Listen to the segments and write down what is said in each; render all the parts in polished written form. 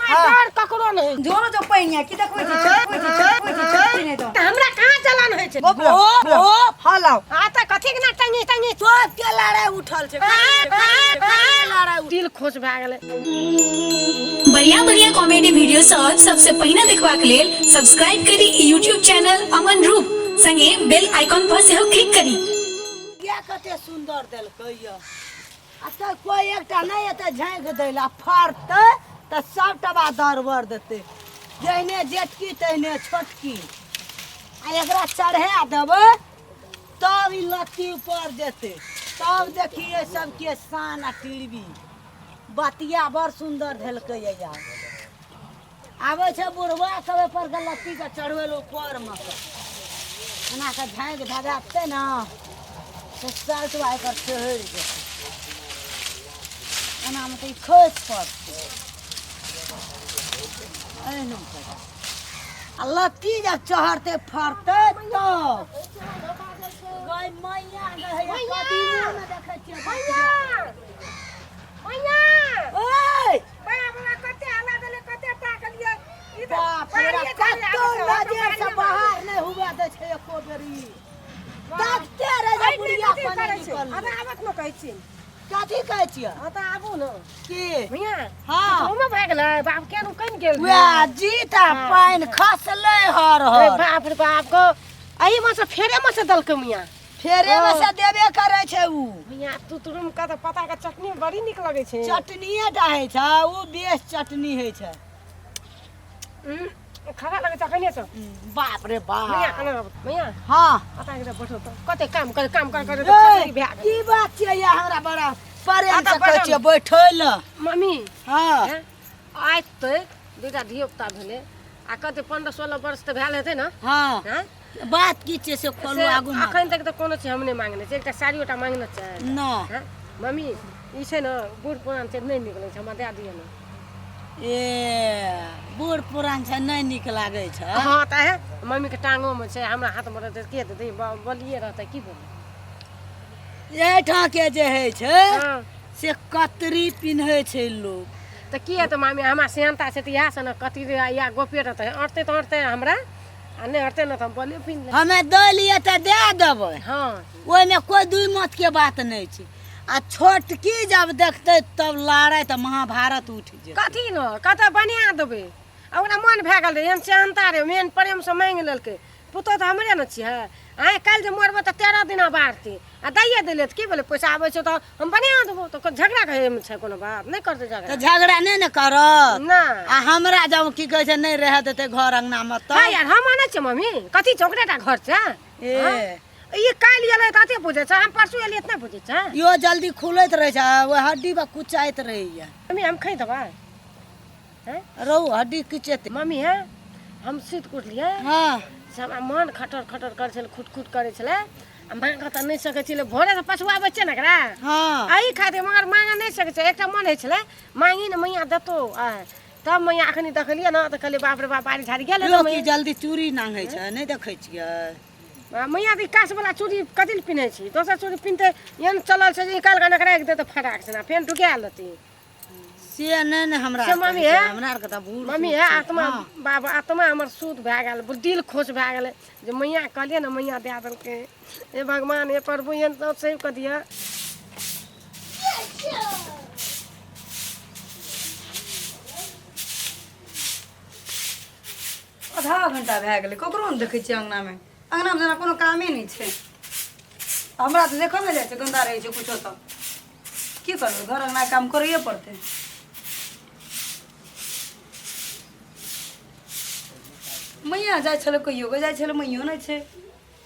माय डर ककरो नहीं जोरो जो पानि की देखबै छी देखबै छी देखबै छी छोटकी नहि तऽ तऽ हमरा कहाँ जलन होइ छै गोप ओ हँ लाउ आ तऽ कथी के ना टंगी टंगी सबके लड़ाइ उठल छै लड़ाइ दिल खुश भए गेलै। बढ़िया बढ़िया कॉमेडी वीडियो सब सबसे पहिने देखबाक लेल सब्सक्राइब करी यूट्यूब चैनल अमन रूप संगे बेल आइकॉन पर सेहो क्लिक करी। किया कते सुन्दर देलकै यऽ आ तऽ कोइ एकटा नहि एतै झाँकि दै लए फड़तै तऽ सबटा बात दरबर देतै, जहिने जेठकी तहिने छोटकी। आ एकरा चढ़ा देबै तब ई लत्ती ऊपर जेतै, तब देखिए सबके शान आ टिरबी। बतिया बड़ सुन्दर धेलकै यार। आबै छै बुढ़वा सब ओहि पर के लत्तीके चढ़बै लए ऊपरमे के एना कऽ झाँकि धरापतै ने तऽ सल्टवा एकर चढ़ि जेतै, एनामे तऽ ई खसि पड़तै एहिना कऽ। आ लत्ती जब चढ़तै फड़तै तब गै मैया गै हैया कदीमोमे देखै छियै मैया मैया ओइ बाप रे कते हल्ला देले, कते ताकलियै। ई तऽ बाप रे बाड़िए झाड़िए कतौ आबै छै, नजर से बाहर नहि हुए दै छै एको बेरी, तकते रह जा एहि बुढ़िया कथी कने करै छै? निकललै। अरे आबक न कहै छी। कथी कहै छियै? हँ तऽ आबू ने। की? भैया हँ। ओमे भए गेलै बाप, केन कनि गेल। वएह जीत आ पानि खसलै हर अरे हर। बाप रे बाप गो, एहि मे से फेरे मे से देलकै मियाँ। फेरे मे से देबे करै छै उ। मियाँ तू तुरुम का तऽ पत्ता के चटनी बड़ी नीक लगै छै। चटनिए टा होइ छै उ, बेस चटनी होइ छै। खरा लगै छै अखने से। बाप रे बाप। मियाँ आना मियाँ। हँ। पता के बैठो तऽ कते काम कर काम कर कर ए, खचरी भए गेल। की बात छियै या, हमरा बड़ा प्रेम आ तऽ से कहै बैठल। छियै बैठै लए। मम्मी। हँ। हैं? आइ तक दूटा धियो पुता भेलै आ कते 15-16 वर्ष तऽ भेल हेतै ने? हँ। हैं? बात की छै से खोलू से आगू मे। अखन तक तऽ कोनो चीज हम नहि मांगने छी, एकटा साड़ियोटा मांगने छै ना। हैं? मम्मी ई छै ने बूढ़ पुरान छै, नहि नीक लगै छै, हमरा दए दिअ ने। ए बूढ़ पुरान छै, नहि नीक लागै छै। हँ तऽ हे मम्मीके टांगोमे छै, हमरा हाथमे रहतै के देतै? बोलिए रहतै की बोलबै? एहिठाम के जे होइ छै हँ। से कतरी पिन्है छै लोक। तऽ की हेतै मामी, हमरा सेहनता छै तऽ इएह से ने कतरी या गोपे रहतै, अँटतै तऽ अँटतै हमरा, आ नहि अँटतै ने तऽ हम बले पिन्ह लेबै। हमे दै लिए तऽ दए देबै। हँ। ओहिमे कोइ दुइ मत के बात नहि छै। आ छोटकी जब देखतै तब लड़ाइ तऽ महाभारत उठि जेतै। कथी ने कतऽ बना देबै, आ ओकरा मन भए गेल रहै एहन सेहनता रहै, मेन प्रेमसँ माँगि लेलकै। पुतोह तऽ हमरे ने छियै, आँय काल्हि जे मरबै तऽ 13 दिना बाढ़तै आ दैए देलै तऽ की भेलै? पैसा आबै छै तऽ हम बना देबो, तऽ झगड़ा एहिमे छै कोनो बात नहि करतै झगड़ा। तऽ झगड़ा नहि ने करत ना। आ हमरा जब की कहै छै नहि रहऽ देतै घर अङ्गनामे तऽ हँ यार हम आनै छियै मम्मी, कथी छै ओकरे टा घर छै? ए। हँ? ई काल्हि एलै तऽ अते बुझै छै, हम परसू एलियै तऽ नहि बुझै छै। इहो जल्दी खुलैत रहै छै, ओहि हड्डी पर कुचाइत रहैया। मम्मी हम खाइ देबै? हैं? रहु हड्डी किचेतै। मम्मी हे हम सुति कऽ उठलियै। हँ। से हमरा मन खटर खटर करै छलै, खुट खुट करै छलै, आ माँगऽ तऽ नहि सकै छलै, भोरेसँ पछुआबै छियै ने एकरा। हँ। एहि खातिर मगर माँगऽ नहि सकै छै, एकटा मन होइ छलै माँगी ने मैया देतौ आय, तब मैया अखनी देखलियै ने तऽ कहलियै बाप रे बाप बाड़ी झाड़ी गेल हेतौ लोक की मैया। जल्दी चूड़ी नांघै छै, नहि देखै छियै? आ मैया तऽ ई कासवला चूड़ी कथी लए पिन्है छी? दोसर चूड़ी पिन्हतै, एहन चलल छै जे निकालि कऽ राखि देतै फटाक सिना फेर ढुका लेतै। से नहि ने हमरा से आरके मम्मी होइ छै, हे? हमरा आरके तऽ बूढ़ मम्मी सूढ़ हे छै। आत्मा हँ। बाबा आत्मा हमर शुद्ध भए गेल, दिल खुश भए गेलै जे मैया कहलियै ने मैया दए देलकै। हे भगवान हे प्रभु एहन सब सेव कऽ दिअ। आधा घंटा भए गेलै, ककरो नहि देखै छियै अङ्गनामे। अङ्गनामे जेना कोनो कामे नहि छै। हमरा तऽ देखल नहि जाइ छै, गन्दा रहै छै कुछो। तऽ की करबै, घर अङ्गनाके काम करैए पड़तै। मैया जाइ छलै, कहियो कऽ जाइ छलै, मैयो नहि छै,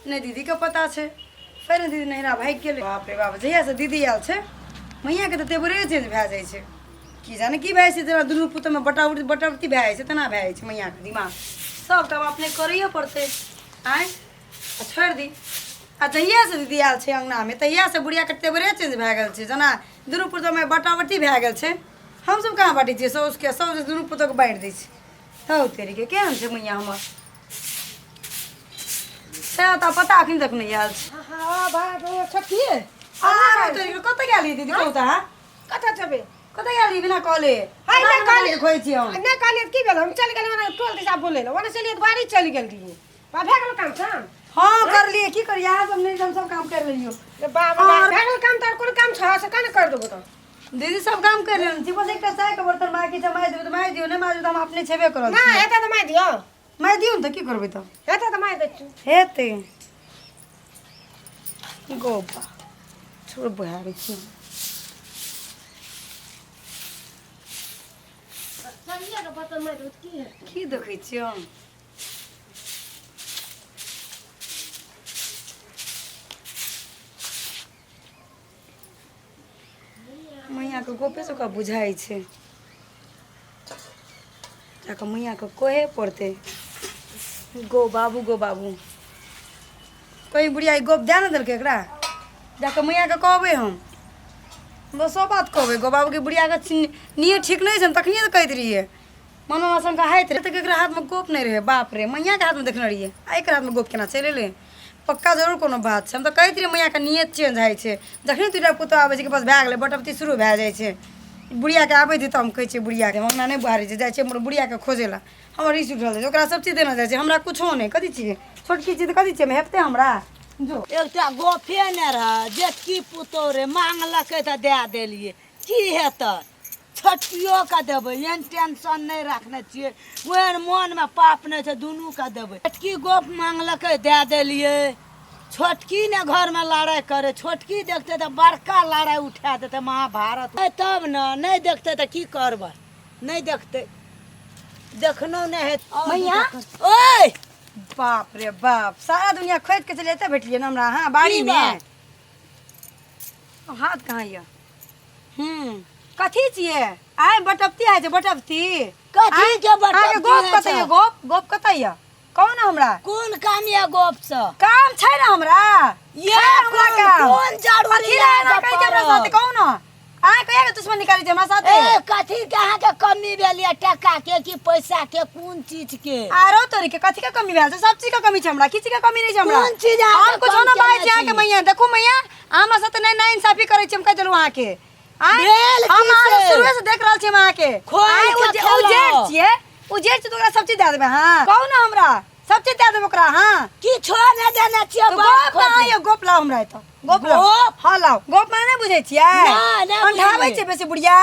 नहि दीदीके पता छै। फेर दीदी नहिरा भागि गेलै। बाप रे बाप, जहियासँ दीदी आयल छै मैयाके तऽ तेवरे चेंज भए जाइ छै। की जाने की भए जाइ छै, जेना दुनू पुतोहमे बटाबटी बटाबटी भए जाइ छै तेना भए जाइ छै मैयाके दिमाग। सब काम अपने करैए पड़तै। आँय आ छोड़ि दी। आ जहियासँ दीदी आयल छै अङ्गनामे तहियासँ बुढ़ियाके तेवरे चेंज भए गेल छै, जेना दुनू पुतोहमे बटाबटी भए गेल छै। हमसभ कहाँ बाँटै छियै साउसके, साउस दुनू पुतोहके बाँटि दै छै। हौ तेरीके, केहन छै मैया हमर सएह तऽ पता अखन तक नहि आयल छै। हँ बाप रे, छोटकी आ तेरीके कतऽ गेलियै दीदी? कहू तऽ अहाँ कतऽ जेबै? कतऽ गेल रही बिना कहले? हाय, नहि कहलियै। खोइ छी हम। नहि कहलियै तऽ की भेल? हम चलि गेलियै ओना टोल दिशा बोलै लए, ओना चलियै तऽ बाड़ी चलि गेल रहियै। बा भए गेल काम साम? हाँ, करलियै। की करियै, अहाँ सब नहि, हम सब काम कर लेलियो। रे बाप रे बाप, भए गेल काम तऽ कोनो काम छ से केना कर देबो तऽ? दीदी, सब काम कर लेने छी, बस एकटा चाय के बर्तन बाकी छै। माजि देबै तऽ माजि दियौ, नहि माजबै तऽ हम अपने छेबे करल नहि छी। हेतै तऽ मारि दियौ। माजि दियौ ने तऽ की करबै तऽ? हेतै तऽ मारि दै छियौ। हेतै गोबा छोड़, बुहारै छी। चारिये बर्तन मारि देबै तऽ की हेतै? की देखै छियै हम? मैयाके गोपे से ओकरा बुझाइ छै। जाकऽ मैयाके कहै पड़तै। गो बाबू, गो बाबू, कहीं बुढ़िया ई गप दए ने देलकै एकरा। जाकऽ मैयाके कहबै हम, बस सब बात कहबै। गो बाबूके, बुढ़ियाके नियत ठीक नहि छै। हम तखनिए तऽ कहैत रहियै, मनो आशंका होइत रहै तऽ एकरा हाथमे गोप नहि रहै। बाप रे, मैयाके हाथमे देखने रहियै, आ एकर हाथमे गोप केना चलि एलै? पक्का जरूर कोनो बात छै। हम तऽ कहैत रहियै, मैयाके नियत चेंज होइ छै। जखने दूटा पुतहु आबै छै कि बस भए गेलै, बटपती शुरू भए जाइ छै। बुढ़ियाके आबै दियौ तऽ हम कहै छियै बुढ़ियाके, हम अङ्गना नहि बहारै छियै, जाइ छियै हमर बुढ़ियाके खोजै लए। हमर ई उठल जाइ छै, ओकरा सब चीज देना जाइ छै, हमरा कुछो नहि। कथी छियै? छोटकी छियै तऽ कथी छियै? हेपतै हमरा जो। एकटा गपे ने रहै, जेठकी पुतोह रे मांगलकै तऽ दए देलियै। की हेतै? छोटकियोके देबै, एहन टेंशन नहि राखने छियै, ओहन मोनमे पाप नहि छै, दुनूके देबै। छोटकी गप मांगलकै, दए देलियै। छोटकी ने घरमे लड़ाइ करै, छोटकी देखतै तऽ बड़का लड़ाइ उठा देतै महाभारत। तब ने नहि देखतै तऽ की करबै? नहि देखतै, देखनो नहि हेतै। मैया? ओए। बाप रे बाप, सारा दुनिया खोजि के चलि एतऽ भेटलियै ने हमरा अहाँ बाड़ी की मे। बात? हाथ कहाँ यऽ? कथी छियै? आइ बटपती आइ छै, बटपती। कथी के बटपती? अहाँके गप होइ कतऽ छै? यऽ? गप, गप कतऽ यऽ? कहू ने हमरा। कोन काम यऽ गप से? काम छै ने हमरा। ये छै हमरा कोन काम। कोन जरूरी कथी लए एना अहाँके कहै छै हमरा पड़ल? साथे? कहू ने, अहाँ कहिया के दुश्मन निकालै छै हमरा साथे? ए, कथी के अहाँके कमी भेल यऽ? टका के कि पैसा के, कोन चीज के? आरो तोरी के, कथी के कमी भेल छै? सब चीज के कमी छै हमरा, किछु के कमी नहि छै हमरा। कोन चीज अहाँके हम कुछो कम न बाजै केने छी अहाँके। छी? मैया, देखू मैया, अहाँ हमरा साथे नहि ना इंसाफी करै छी, हम कहि देलहुँ अहाँके। आँय? भेल हम की अहाँके से? शुरुए से देख रहल छी हम अहाँके। खोलि आँय, के ओ खेलौ। जेठ छियै, ओ जेठ छियै तऽ ओकरा सब चीज दए देबै अहाँ? कहू ने हमरा, सब चीज दए देबै ओकरा अहाँ? किछो नहि देने छियै। तऽ बाप गप कहाँ खोजै। यऽ? गप लाउ हमरा एतऽ, गप लाउ। गप? हँ, लाउ गप। माने नहि बुझै छियै? नहि, नहि अंठाबै बुझलियै। छियै बेसी बुढ़िया।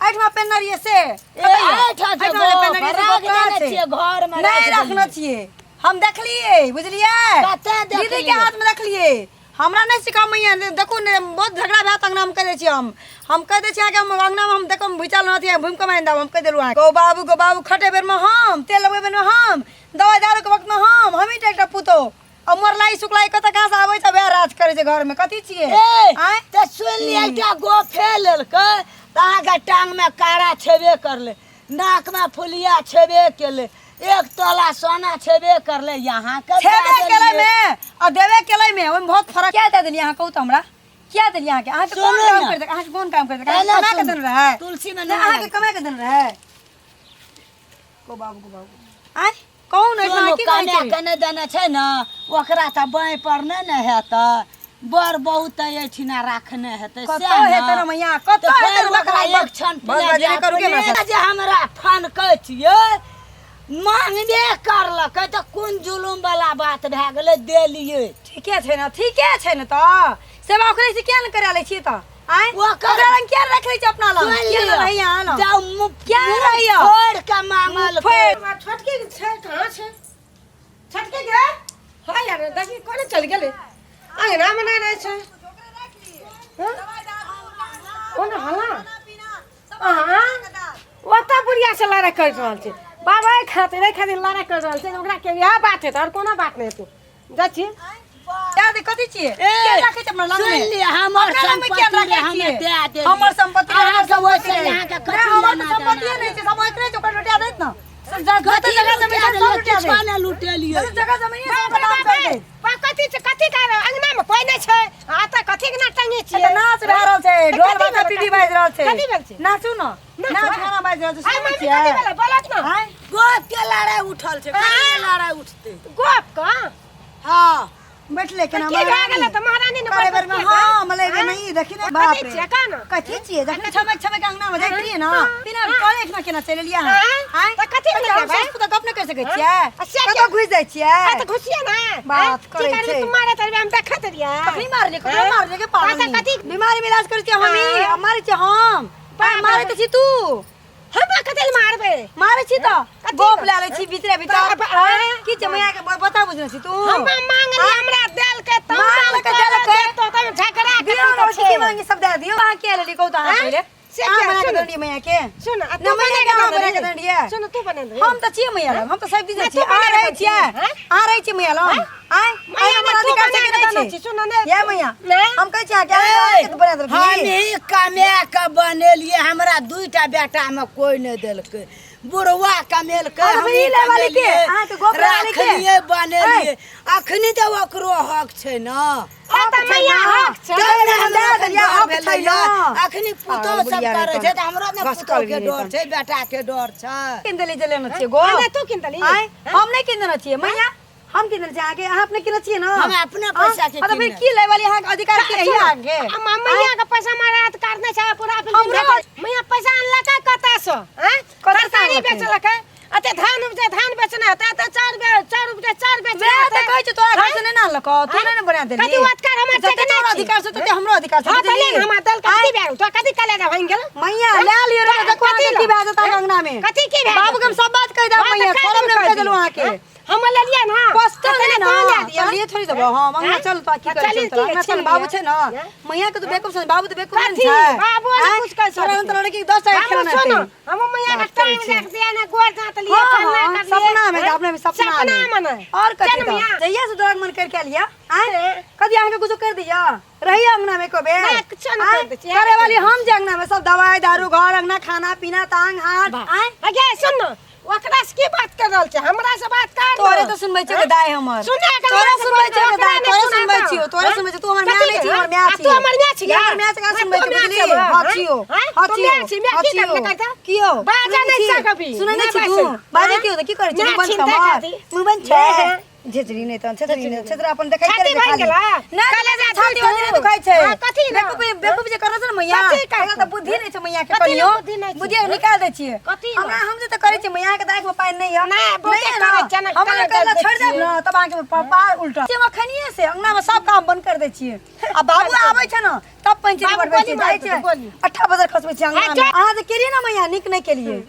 एहिठमा पेनने रहियै से ए, कतऽ यऽ? एहिठाम छै एहिठमा जे गप, पेनने रहियै से राख गप कहाँ देने छै? छियै, घरमे नहि राखि रखने देलियै। छियै, हम देखलियै, बुझलियै? कतऽ दीदी के देखलियै? हाथमे देखलियै। हमरा नहि सिखाउ मैया। देखू ने, बहुत झगड़ा भए अंगना में कहि दै छी हम। हम कहि दै छी अहाँके, हम अंगना में हम देखो भूचाल न अथी भूमि कमाइन देब, हम कहि देलहुँ अहाँके। गौ बाबू, गौ बाबू, खटे बेर में हम, तेल लगबै बेर में हम, दवाइ दारू के वक्त में हम, हमही टा एकटा पुतोह आ मरलाई सुखलाई कतऽ कहाँ से आबै छै, वएह राज करै छै घर में। कथी छियै? ए, आँय? तऽ सुनि लिअ, एकटा गपे लेलकै तऽ अहाँके टांगमे काड़ा छेबे करलै, नाकमे फुलिया छेबे केलै, एक तोला सोना छेबे करलै अहाँके। छेबे दए केलै देलियै। में आ देबे केलै में ओहिमे बहुत फर्क। किया दे देलियै अहाँ? कहू तऽ हमरा, किया देलियै अहाँके? अहाँके कोन सुनू काम ने। कर देलक? अहाँके कोन काम कर देलक? अहाँके पहिले कमा के सुनू। देने रहै? तुलसीमे नहि, नून अहाँके लागि। कमा के देने रहै? गो बाबू, गो बाबू, आँय, कहू ने, सुनू, एहिठमा की कहै कमाए छै? के नहि देने छै ने ओकरा, तऽ बाँहि पर नहि ने हेतै। बड़ बहुत तऽ एहिठिना राखने हेतै। कतऽ सएह ने। हेतै रे मैया, कतऽ तऽ हेतै फेर रे? ओकरा बकरा एक क्षण बस बजने करू के हमरा साथ? जे हमरा फनकै छियै, मांगबे करलकै तऽ कोन जुलुम वाला बात भए गेलै? देलियै। ठीके छै ने, ठीके छै ने। तऽ सेवा ओकरे से किया ने करा लै छियै तऽ? आँय, ओकर- ओकरा लग किया रख लै छियै अपना लग? सुनि किया ने लिअ। रहैया अहाँ लग? जाउ मुँह किया ने रहैया? फोड़ि के मांगलकै। फोड़ि। छोटकी छै कहाँ छै छोटकी गे? हाँ यार, देखी कोने चलि गेलै? अङ्गनामे नहि रहै छै। हँ? कोन हल्ला? अहाँ ओतऽ बुढ़िया से लड़ाइ करि रहल छै। बाबा एहि खातिर, एहि खातिर लड़ाइ करि रहल छै। ओकरा के इएह बात हेतै, आओर कोनो बात नहि हेतै। जाइ छी। दए दे। कथी छियै? ए, किया राखै छै अपना लग सुनि में? लिअ, हमर अपना लग में किया सम्पत्ति राखै रहै, हमे छियै? दए देलियै। हमर सम्पत्ति रहै, हमर अहाँके सम्पत्ति ओहिसँ रहै। अहाँके नहि, कथी हमर तऽ लेना सम्पत्तिए देना नहि छै, सब ओकरे छै। ओकरा लुटा दैत ने। जते कथी जगह जमीन लुटा छै, सब देलियै? लुटा किछो दैत। नहि लुटेलियै। जते जगह जमीन छै, सब बाप रे नाम बाप कर रे, दैत। बा कथी छै? कथी कर अंगना में कोई नहीं छै, आ तऽ कथी के नाटक टंगे छियै? एतऽ नाच भए रहल छै, तऽ ढोल कथी बाजा भेल? पीपी बाजि रहल छै। कथी भेल छै? नाचू ने, नाच नाच भए? गाना बाजि रहल छै, आइ सुनै मम्मी, छियै? कथी भेलै? बोलत ने। आँय? गप के लड़ाइ उठल छै। कथी के लड़ाइ उठतै? गप का? हँ, बैठले केना की भए गेलै तऽ महारानी ने करे बेर में हां मले बे नहीं देखी ने बाप कथी रे छियै का ना कथी छियै जखन छमक छमक अंगना में जाइत रहियै ना बिना कहले एकना केना चलि एलियै अहाँ आँय? आँय? तऽ कथी तऽ भेलै हम भाइ? सास पुतोह गप नहि करि सकै छियै आ से कतऽ घुसि जाइ छियै आ तऽ घुसिए ना बात की करै करबै छै। तू मारैत रहियै हम देखैत रहियै कखनी मारलियै ककरो मारलियै के पागल तऽ कथी बीमारी में इलाज करै छियै हमी आँय? हम मारै छियै हम बाप मारै रे। तऽ छी तू हमरा कथी लए मारबै मारै छी तऽ कथी गोप लए? लए लै छी भीतरे भीतर बाप, आँय? की छै मैया के बता बुझने छी तू हम मांगली हमरा देलकै तब मांगलकै, देलकै। तो तब झगड़ा के दियौ तू ने छै। की मांगी सब दए दियौ अहाँ के लेली कहू तऽ अहाँ आँय? पहिले से अहाँ किया? बना के सुन। देलियै मैया के सुन आ ना तू मैया बना के के अहाँ बना के देलही। देलियै सुन तू बना देलही। हम तऽ छियै मैया लग हम तऽ सब दिन नहि, छियै तू बना अहाँ के रहै देलही। छियै आँय? अहाँ रहै छियै मैया लग आँय मैया हमर ने तू अधिकार छै बना कि के नहि देने छै छी, सुन ने ये मैया नहि। हम कहै छी अहाँके अहाँ के बना देलखिन हमही कमा कऽ बनेलियै हमरा दुईटा बेटामे कोइ नहि देलकै बुढ़वा कमेलकै अरे हमही ई लै वाली के? कमेलियै, अहाँके गप लै वाली के? राखलियै बनेलियै अखनी तऽ ओकरो हक छै ने हँ तऽ मैया हक छै तब ने हमरा दए एखन देलियै, डर हक भेलै छै ने। ने। अखनी पुतोह पागल सब बुढ़िया करै रे छै तऽ हमरो ने बस पुतोह के करबिही डर तहन। छै बेटा के डर छै किन देली जे लेने छियै गो आ नहि, तू किन देलही? आँय? हम नहि किन देने छियै मैया हम किन देने छियै अहाँके अहाँ अपने किने छियै ने हम अपने पैसा के हाँ, तऽ फिर किनने। की लै वाली अहाँके अधिकार की है अहाँके आ मैया के पैसा मारा अधिकार नहि छै पूरा फिल्म हमरो- देखल। मैया पैसा अनलकै कतऽ से आँय? कतऽ से तरकारी अनलकै? बेचलकै अते धान उपजे धान बेचना हेतै अते चाउर बे चाउर उपजे चाउर बेचना वएह तऽ हेतै। कहै छै तोरा घर से आँय? नहि ने अनलकौ तू नहि ने बना देलही कथी अधिकार हमर छै जते कि नहि तोरा छै? अधिकार छै तते हमरो अधिकार छै हाँ तऽ ले बुझलिही? ने हमरा देलकै आँय? कथी भए गेल? तोरा कथी कलेजा भांगि गेल मैया लए लियौ रे देखो कथी अहाँके की भए जेतै अंगना में कथी की भए बाबू के हम जेतै? सब बात कहि देब हाँ, तऽ मैया कहि छोड़ब देब, नहि कहि कहि देलहुँ अहाँके हाँ? हम लेलियै ना कष्ट तऽ नहि तोँ ने लए दिअ। चलिए थोड़ी देबो हम अंगना आँय? चल तो की तऽ करै चली छै तोरा की अंगना चल छीन बाबू लिअ। छै ने आँय? मैया के तो बेवकूफ छै बाबू तऽ बेवकूफ नहि कथी? छै बाबू ने आँय? कुछ कहि तोरा सकतै। तोरा लड़की के 10 टाका हम खेलना सुन हेतै हम मैया के बात करै टांग छै। रख दिया ना गोर जात लिए हाँ, फलना हाँ, कर लिए सपना में अपने में सपना सपना में में नहीं और कथी चल तऽ मियाँ। जहिया से दुरागमन करके आलिया आँय कथी अहाँके कुछो कर दिया रही अंगना में को बेर नहि, कुछो नहि आँय? कर दै छियै। करे वाली हम जे अंगना में सब दवाई दारू घर अंगना खाना पीना तांग हाथ आँय अगे सुन न ओकरा से की बात कर रहल छै हमरा से बात कर तोरे तऽ सुनबै छियौ दाय हमर सुने के तोरे हमरा से सुनबै छियौ बोल, दाय ओकरा तोरे नहि सुनबै सुनाता। छियौ तोरे हाँ? सुनबै छियौ तू हमर माय कथी नहि के, छी हमर माय हाँ? छी तू हमर माय छी ये हमर माय छी हाँ? सुनबै तू छी माय बुझली छी, हाँ हाँ? छियौ हाँ? हाँ तू छियौ माय छी, माय हाँ की छियौ करने करता? कियो बाजा सुनै नहि छी? सकबी, सुनै नहि नहि छी तू बाजै। बाजै कियो तऽ की करै छी माय मुँह बंद चिन्ता कमर करती। मुँह बंद छै हाँ। झेझरी नहि तहन छेछरी नहि छेछरा अपन देखै छाती करे भांगि गेला? नहि कलेजा छाती टूटू। वाली नहि दुखाइ छै हाँ, कथी ने? बेवकूफ बेवकूफ जे करऽ छै ने मैया कथी करतौ? एकरा तऽ बुद्धि नहि छै मैया के कथी ने कनियो बुद्धि नहि छै? बुद्धि निकाल दै छियै कथी ने? हमरा हम जे तऽ करै छियै मैया के तऽ आँखिमे पानि नहि यऽ नहि, बहुते नहि करै छियै, ने हम करै करला दै छोड़ि देब छियै। ने तब अहाँके पापा उल्टा हम अखनिये से अंगना में सब काम बंद कर दै छियै आ बाबू आबै छै ने तब पंचरी बाबू बनबै गोली छियै जाइ मारतै, छै गोली। अट्ठा बजर खसबै छियै अंगना हाँ, में अहाँ जे केलियै ने मैया नीक नहि केलियै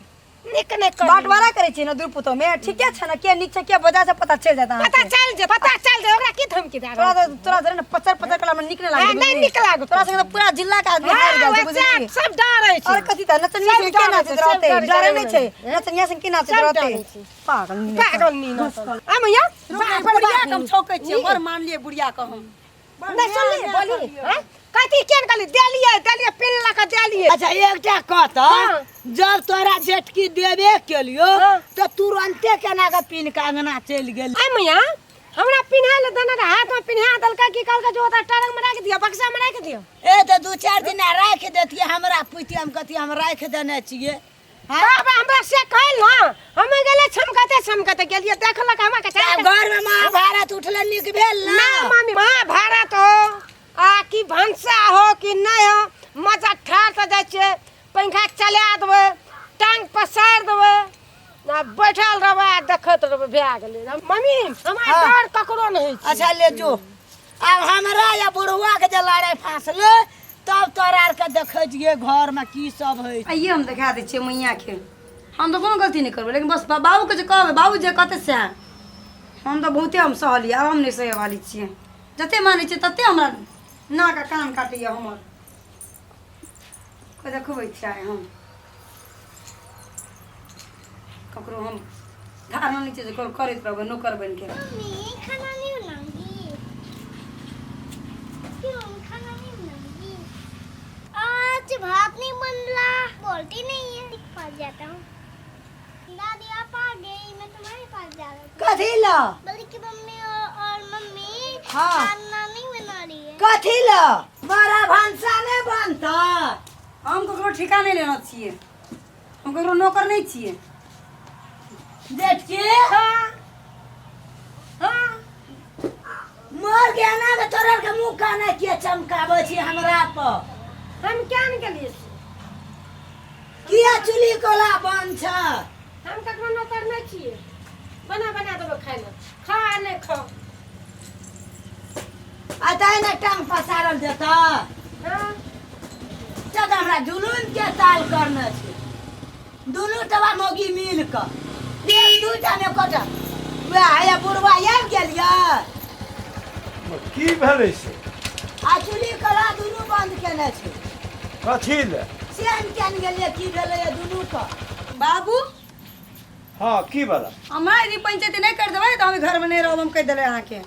नीक नहि कर बंटवारा करै छियै ने दू पुतोह में ठीके छै ने के नीक छै के बजा छै पता चलि जायत पता अहाँके चल जे पता चल जे ओकरा की धमकी दे तोरा रहल तऽ तोरा जरे ने पचर पचर कला में नीक नहि हाँ, लागै नहि नीक लागत। तोरा संगे तऽ पूरा जिला के आदमी हारि हाँ, गेल छै वएह बुझलिही सब डरै छै और कथी तऽ नचनिया सब संगे के डरै नाचैत छै, सब रहतै डरै डरे छै, नहि छै नचनिया संगे के नाचैत सब रहतै डरै छै। पागल नीक पागल नी आ मैया बाप रे बुढ़िया बाप के हम छौकै छियै बड़ मानलियै बुढ़िया के हम नहि सुनली बोली हैं? कथी केन कहली देलियै देलियै पिन लऽ कऽ देलियै अच्छा एकटा कह हाँ। जब तोरा जेठकी देबे केलियो हाँ। तऽ तुरन्ते केना के पीन के अंगना चलि गेल आ मैया हमरा पिन्हा ले देने रहे हाथ में पिन्हा देलकै की कहलकै जो ओतऽ टरंग में राखि दियौ बक्सा में राखि दियौ ए तऽ दू चारि दिन राखि देतियै हमरा पुछतियै हम कहतियै हम राखि देने छियै बाप रे, हमरा से कहल ना हम गेले छमकते छमकते गेलिए देखलक हमरा के आब घर में महाभारत उठले नीक भेल ना ना मामी महाभारत हो आ कि भनसा हो कि नहीं हो मजा ठार से जाइ छियै पंखा चला देबै टांग पसारि देबै आ बैठल रहबै आ देखैत रहबै भए गेलै मम्मी हमरा हाँ। डर ककरो नहीं छै अच्छा ले जो आब हमरा या बुढ़वा के जे लड़ाइ फाँसले तब तोरा आरके देखै छियै घरमे की सब होइ छै आइए हम देखा दै छियै मैयाके हम तऽ कोनो गलती नहि करबै लेकिन बस बाबूके जे कहबै बाबू जे कहतै सएह हम तऽ बहुते हम सहलियै आब हम नहि सहै वाली छियै जते मानै छियै तते हमरा नाक आ कान काटैए हमर कोइ देखबै छियै आइ हम ककरो हम धारणा नहि छै जे करैत रहबै नौकर बनिके मम्मी खाना नहीं बनाऊंगी क्यों खाना नहीं बनाऊंगी आज भात नहीं बन रहा बोलती नहीं है पास जाता हूँ दादी आप आ गई मैं तुम्हारे पास जा रहा हूँ कथी ल बल्कि मम्मी और मम्मी हाँ। खाना नहीं बना रही है कथी ल बड़ा भनसा नहि बनतै हम ककरो ठेका नहि लेने छियै हम ककरो नौकर नहि छियै जेठकी हाँ हाँ मर गहना के तोरा के मुंह काना किया चमकाबै छी हमरा पर? हम क्या ने गेलियै से? किया चुली कोला बंद छ? हम ककरो नौकर नहि छियै। बना बना देबै खाय लए, खा आ नहि खा। आ तै ने टांग पसारल जेतऽ। हाँ। चल तऽ हमरा जुलूम के ताल करने छै दुनू टबा मौगी मिल कऽ। एक दूटा ने कोटा वएह हैया बुढ़वा आबि गेल यऽ। की भेलै से? आ चुली कला दुनू बंद केने छै। कथी ले? से हम किया ने गेलियै की भेलै यऽ दुनू के। बाबू। हाँ, की भेलै? हमरा यदि पंचायती नहि कर देबै तऽ हम घरमे नहि रहब, हम कहि देबै अहाँके।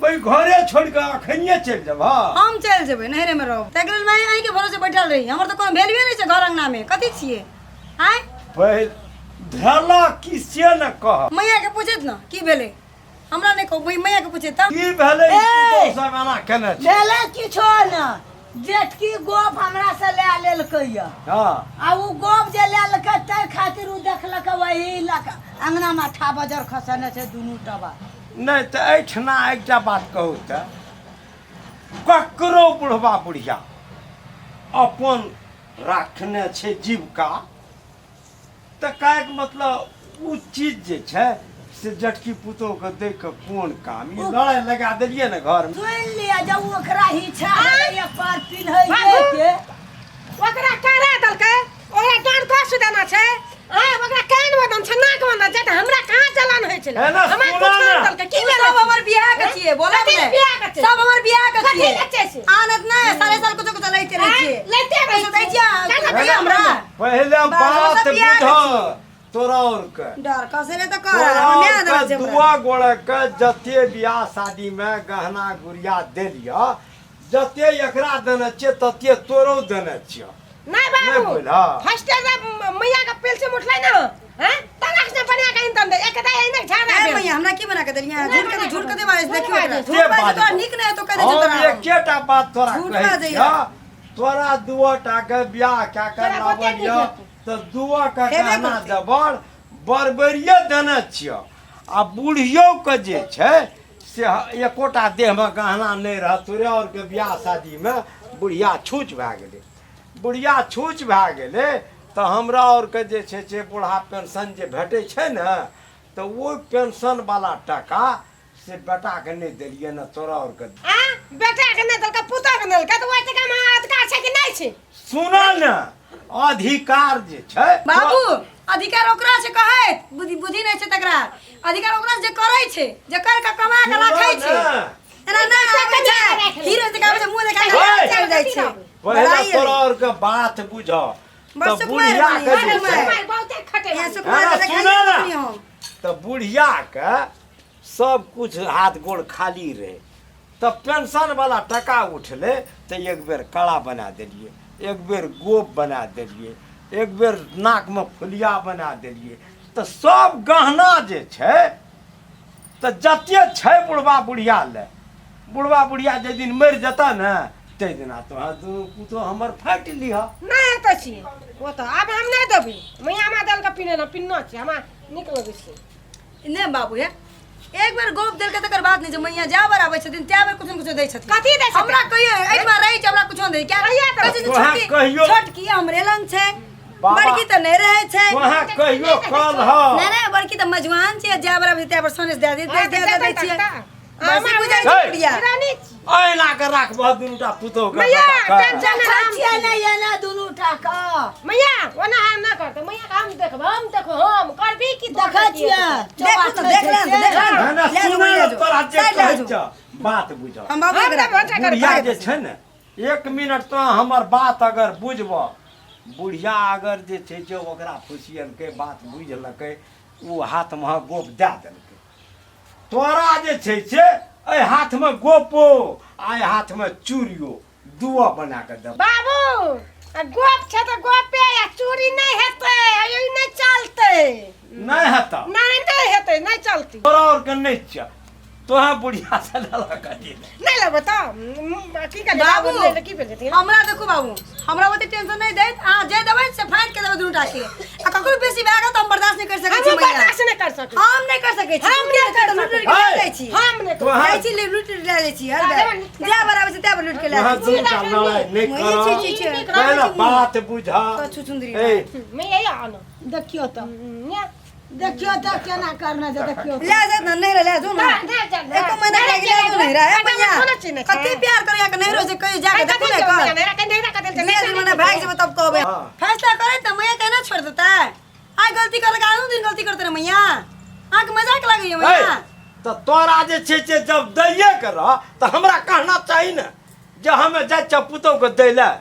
भाई घरे छोड़ के अखनिये चलि जेब? हाँ, हम चलि जेबै, नैहरेमे रहब। ताहिके लेल मैं अहीँके भरोसे बैठल रही। हमर तऽ कोनो वैल्यूए नहि छै घर अङ्गनामे। कथी छियै आँय? पहिल भेला की से ने कह। मैयाके पूछैत ने की भेलै, हमरा नहि कहू, मैयाके पूछैत तऽ की भेलै? ए! पुतहु सब एना केने छै? भेलै किछो ने, जेठकी गोप हमरा से लए लेलकै यऽ। हाँ। आ ओ गोप जे लए लेलकै ताहि खातिर ओ देखलकै वही लऽ कऽ अङ्गनामे ठा बजर खसेने छै दुनू टबा। नहि तऽ एहिठिना एकटा बात कहू तऽ ककरो बुढ़बा बुढ़िया अपन राखने छै जीविका तऽ कहैके मतलब ओ चीज जे छै से जटकी पुतोहके दै के कोन काम? ई लड़ाइ लगा देलियै ने घरमे। सुनि लिअ, जब ओकरा इच्छा होइए पर पिन्हैए के। ओकरा करा देलकै, ओकरा डाँट कस देना छै। आँय, ओकरा कान बदन छै, नाक बदन छै, तऽ हमरा कहाँ जलन होइ छलै? हे ना, हमरा सुना कुछ ना। देलकै की ओ भेलै? सब हमर बियाह के छियै, बोलब कथी ने। बियाह के छियै? सब हमर बियाह के कथी छियै। के छियै से? आनत नहि, साले साल कुछो कुछो लैते रहै आँय, छियै। लैते रहै पैसा दै छियै अहाँ, केना दैयै दैयै हमरा? पहिले बाप, बात बियाह के बुझ तोरा और के। डर कसे नहि तऽ कर तोरा हमर और माय के देने छै हमरा। दुआ गोड़े के जते बियाह शादी में गहना गुड़िया देलिय, जते एकरा देने छियै तते तोरो देने छियै। नहीं नहीं बाबू, बोल, हाँ। फर्स्ट जब मैया के पेल से उठलै ना, हैं, तलाक से बना के इंतन दे एक दा एने झाड़ा ए भेल। मैया, हमरा की बना के देलियै? नहि झूठ के बना झूठ के के बाजै झूठ देखियौ एकरा। बाजै। झूठ बाजै तोरा नीक नहि हेतौ, कहि दै छियौ हम तोरा। एकेटा बात तोरा झूठ कहै बाजैया। छियौ, तोरा दुओ टा के बियाह कए के तोरा बहुते लाबल नीक यऽ हेतौ। तऽ दुओ के हेबे गहना करतै। जबर बरबरिये देने छियौ। आ बुढ़ियो के जे छै से एकोटा देहमे गहना नहि रहत। तोरे आओर के बियाह शादीमे बुढ़िया छूच भए गेलै। बुढ़िया छूच भए गेलै तऽ हमरा आओरके जे छै से बूढ़ा पेंशन जे भेटै छै ने, तऽ ओहि पेंशनवला टाका से बेटाके नहि देलियै ने तोरा आओरके। आ बेटा के नहि देलकै, पुतोह के नहि देलकै, तऽ ओहि टका मे अधिकार छै कि नहि छै? सुन ने, अधिकार जे छै बाबू, अधिकार ओकरा छै कहैत, बुद्धि बुद्धि नहि छै तकरा। अधिकार ओकरा जे करै छै, जे कर के कमा के राखै छै। सुनऽ ने। एना नहि आबै छै, हीरो जकाँ आबै छै, मुँह देखा के ओए! चलि जाइ छै। पहिले बड़ाई तोरा आओरके बात बुझ बस तऽ सुकुमार बुढ़िया बनी, के जे सुकुमार। छै बहुते खटे यहाँ वाली। सुकुमार हाँ, के सुनऽ देखाइए ने। नहि हम। तऽ बुढ़िया के सब कुछ हाथ गोड़ खाली रहे तऽ पेंशन वाला टका उठलै तऽ एक बेर कड़ा बना देलियै, एक बेर गोप बना देलियै, एक बेर नाकमे फुलिया बना देलियै। तऽ सब गहना जे छै तऽ जते छै बुढ़बा बुढ़िया लए, बुढ़बा बुढ़िया जाहि दिन मरि जेतऽ ने ताहि दिना तोरा दुनू पुतोह हमर फाटि लिहऽ। नहि हेतै छी ओ तऽ आब हम नहि देबै। मैया हमरा देलकै पिन्है लए, पिन्हना छै, हमरा नीक लगै छै। नहि बाबू हे, एक बेर गप देलकै तकर बाद नहि जे मैया जा बार आबै छथिन त्या बेर कुछो ने कुछो दै छथिन। कथी दै छथिन? हमरा कहियो एहिठमा रहै छै, हमरा कुछो नहि दै। किया कहिया कहै छै जे तोरा छोटकी कहियो- छोटकी हमरे लग छै, बाबा- बड़की तऽ नहि रहै छै। तोरा कहियो कल ह नहि नहि, बड़की तऽ मजवान छै, जा बार आबै छै त्या बेर सोने से दए दे दे दे दै छियै। बस हमरा- बुझाइ छै हे। बुढ़िया। रानी छी। एना के राखबह दुनूटा पुतोह के मैया, बेटा के। टेंशन देखै नहि छियै ने एना दुनू टाका। मैया ओना हम नहि करतै, मैया के हम देखबै, हम देखबै, हम करबी की तोरा देखै करती छियै। देखू तऽ देख ले, देख ले। नहि, नहि, ले जो, सुनै ले ने जो। तोरा जे साइड लए कहै जो। छौ, बात बुझ। हम बाबू हम एकरा तऽ भट्टा करबै। बुढ़िया जे छै ने, एक मिनट तो हमर बात अगर बुझबह, बुढ़िया अगर जे छै जे ओकरा फुसियलकै, बात बुझलकै, ओ हाथमे गोप दए देलकै। तोरा जे छै से एहि हाथमे गोपो आ एहि हाथमे चूड़ियो दुआ बना कऽ देब। बाबू, आ गोप छै तऽ गोपे आ चूड़ी नहि हेतै, आ ई नहि चलतै। नहि हेतऽ? नहि, नहि हेतै, नहि चलतै। तोरा आओरके नहि छियऽ, तोहे बुढ़िया से लेलक अथी। नहि लेबै तऽ की करबै? बाबू, नहि लेबै, की भेल जेतै? हमरा देखू बाबू, हमरा ओते टेंशन नहि दैत। अहाँ जे देबै से फाड़ि के देबै दुनू टा के। आ ककरो बेसी भए गेल तऽ हम बर्दाश्त नहि कर सकै छी हमहूँ मैया। बर्दाश्त नहि कर सकै। हम नहि कर सकै छी। हम नहि कर सकै। लूटि लूटि के लऽ जाइ छी। हम नहि तो अहाँ जाइ छी ले लूट ले जाइ छी हर बेर। जा बराबर छै ता लूट के ले अहाँ जाइ छी। दूटा लड़ाइ नहि मुँहे करब। छी, छी, छी। पहिले बात बुझा। तो छुछुंदरी। ए, मैं यही आनो। देखियौ तऽ, देखियौ तऽ केना करना छै, देखियौ। ले जात ना नहीं ले जो ना। ना, जा, ना। एको महीना लागि ले जो नहीं रहे ना, भैया। कोनो चीज नहि छै। कते प्यार करैया के नहीं रोज कहियो जाके देखू ने कर। कर दिन मने भाग जेबै तब कहबै। हाँ। फैसला करे त मैया केना छोड़ देतै? आइ गलती करलक आनो दिन गलती करते रे मैया। अहाँके मजाक लागैया मैया? ए, तऽ तोरा जे छै से जब दैये के रह तऽ हमरा कहना चाही ने जे हमे जाइ छियै पुतोहु के दै लए।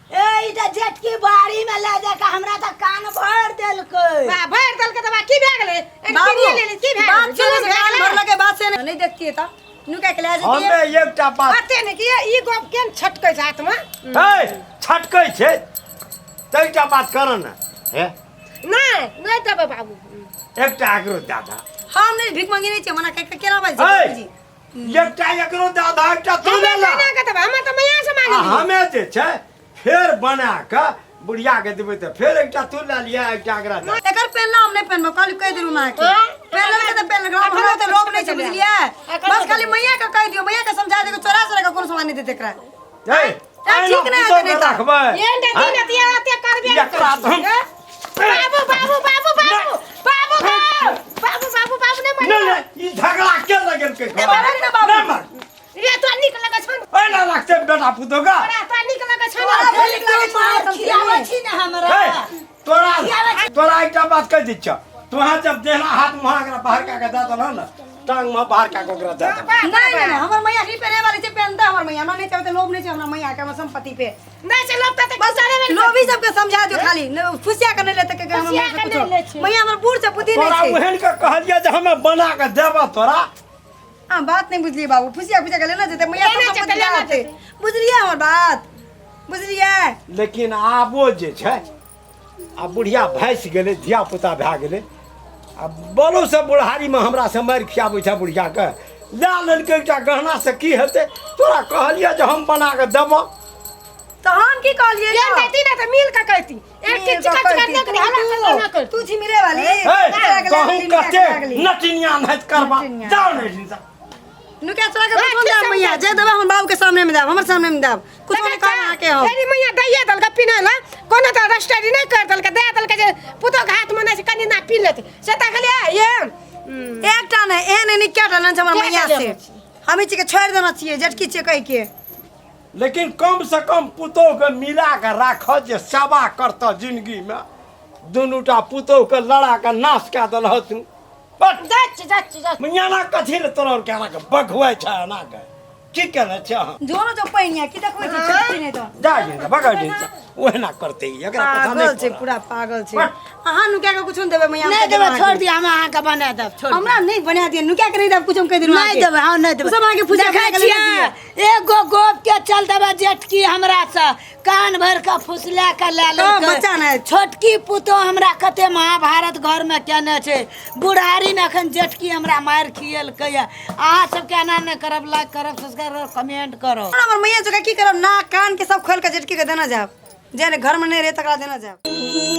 ए, ई तऽ जेठकी बाड़ी में ले जाके हमरा तऽ कान भरि देलकै। भरि देलकै तऽ बा की भए गेलै? बाबू, एना लेली की भए बात गेलै? सुनै जुलुम से भए कान गेलै। भरलकै बात से नहीं देखतियै तऽ नुका के ले जतियै। हमे एकटा बात बाते नहि कि ई गप केन छटकै छै हाथमे? हे, छटकै छै तऽ एकटा बात कर ने। हे, नहि नहि देबै बाबू। एकटा एकरो दादा। हम नहीं भीख मंगी नहीं छियै, मना के केना बाजै हे, छै बाबूजी? एकटा एकरो दादा, एकटा तू हमे ले ला। केना के देबै? हमे तऽ मैया से आ मांगली। हमे जे छै फेर बना कऽ बुढ़िया के देबै तऽ फेर एकटा तू लए लिअ, एकटा एकरा दे। एकर पेनला हम नहीं पेनबो, खाली कहि देलु माँ के। हाँ? पेनल के तऽ पेनल, हमरा तऽ लोभ नहीं छै, बुझलियै? एखन बस खाली मैया के कहि दियौ, मैया के समझा दियौ, चोरा चोरा के कोनो सामान नहीं देते एकरा। हे, ठीक नहि पुतोहु हेतै के नहि तऽ। राखबै। एहन तऽ दिन अतिया अते करबे नहि एकरा करै तऽ हम- छी। बाबू बाबू बाबू बाबू बाबू बाबू बाबू बाबू नहि नहि मारियौ। नहि, ई झगड़ा के लगेलकै घर? मारब ने बाबू। नहि मार। रे तोरा नीक लगै छौ? एना राखतै बेटा पुतोहु के? तोरा तोरा नीक लगै छौ? तोरा बड़ नीक लागै छौ, मार हम खियाबै छी ने हमरा। हे, तोरा तोरा एकटा बात कहि दै छियौ, तोहाँ जब देहना हाथ मुँह एकरा बाहर कए कऽ दए देलह ने, टांग मे बाहर कए कऽ ओकरा दए देलह। नहीं नहीं नहीं, हमर मैया ही पहने वाली छै, पहनता हमर मैया। हमरा नहीं चाहते, लोभ नहीं छै हमरा मैया के, हमर संपत्ति पे। नहि छै लोभ तऽ बस लोभी सबके समझा दियौ खाली, फुसिया के नहीं लेते के हमर फुसिया मैया के से नहि लै कुछो। छै। मैया हमर बूढ़ छै, बुद्धि तोरा नहीं छै। ओहन के कहलियै जे हमे बना कऽ देबऽ तोरा। हाँ, बात नहीं बुझलिए बाबू, फुसिया फुसिया के लेना जेते मैया लेना सब जेतै, संपत्ति लेना लेते। जेतै। बुझलिए हमर बात? बुझलिए? लेकिन आबो जे छै आ बुढ़िया भैंस गेलै, धिया पुता भए गेलै, आ बलोसँ बुढ़ारीमे हमरा से मारि खियाबै छै। बुढ़ियाके लए लेलकै एकटा गहना से की हेतै? तोरा कहलियै जे हम बना कऽ देबऽ। तऽ हम की कहलिए? एहन दैती ने तऽ मिल कऽ कहती एक मिल चिकन कऽ चिकन कहती, देख हला तू- करना कर। तू छी मिले वाली। हे, कहूँ कते नटिनिया नाच करबा। नटिनिया। जाओ ने हिनका। नुका चोरा के ए, कुछो ठीक नहीं समझा मैया, जे देबै हमर बाबू के सामने में देब, हमर सामने में देब, कुछो नहीं कहब अहाँके हम। तेरी मैया दैये देलकै पीनै लए, कोनो तऽ रजिस्ट्री नहि कर देलकै, दए देलकै जे पुतोहु के हाथमे नहि छै, कनि ना पी लेतै से देखलियै एहन। एकटा नहि, एहन एहन कएटा लेने छै हमर कएटा मैया से। लेने छै? हम ई चीज के छोड़ि देने छियै, जेठकी छियै कहि के। लेकिन कम से कम पुतोहु के मिला के राखऽ जे सेवा करतऽ जिंदगी में। दुनूटा पुतोहु के लड़ा के नाश कए देलह तू। बट जाइ छी, जाइ छी, जाइ छी। मियाना कथी ले तोरा के एना के बघुआइ छै? एना के की केने छै अहाँ? जोनो जो पहिनिया की देखबै छी, छोटकी नहि तऽ। जा जे बगड़ जे ओहिना करतै ई, एकरा पता पागल नहि छै। पड़त। पूरा पागल छै। बट। अहाँ नुका के कुछो नहि देबै मैया। नहि देबै, छोड़ दिअ, हम अहाँके बना देब, छोड़ दिअ। हमरा नहि बना दिअ, नुका के नहि देब कुछो, हम कहि देलहुँ नहि अहाँके। देबै, हँ नहि देबै। सब अहाँके फुसिया देखै बना के लेने छियै, दिअ। एगो गोप के चल देबै, जेठकी हमरा से कान भरि के फुसला के लए लेलकै। बच्चा नहि। छोटकी पुतोह हमरा कते महाभारत घर में केने छै। बुढ़ारी में अखन जेठकी हमरा मारि खिएलकै। अहाँ सबके एना नहि करब, लाइक करब, सब्सक्राइब करब, कमेंट करब। हमर मैया जोका की करब, नाक कान के सब खोल के जेठकी के देना जाब, जे ने घर में नहीं रहे तकरा देना जाब।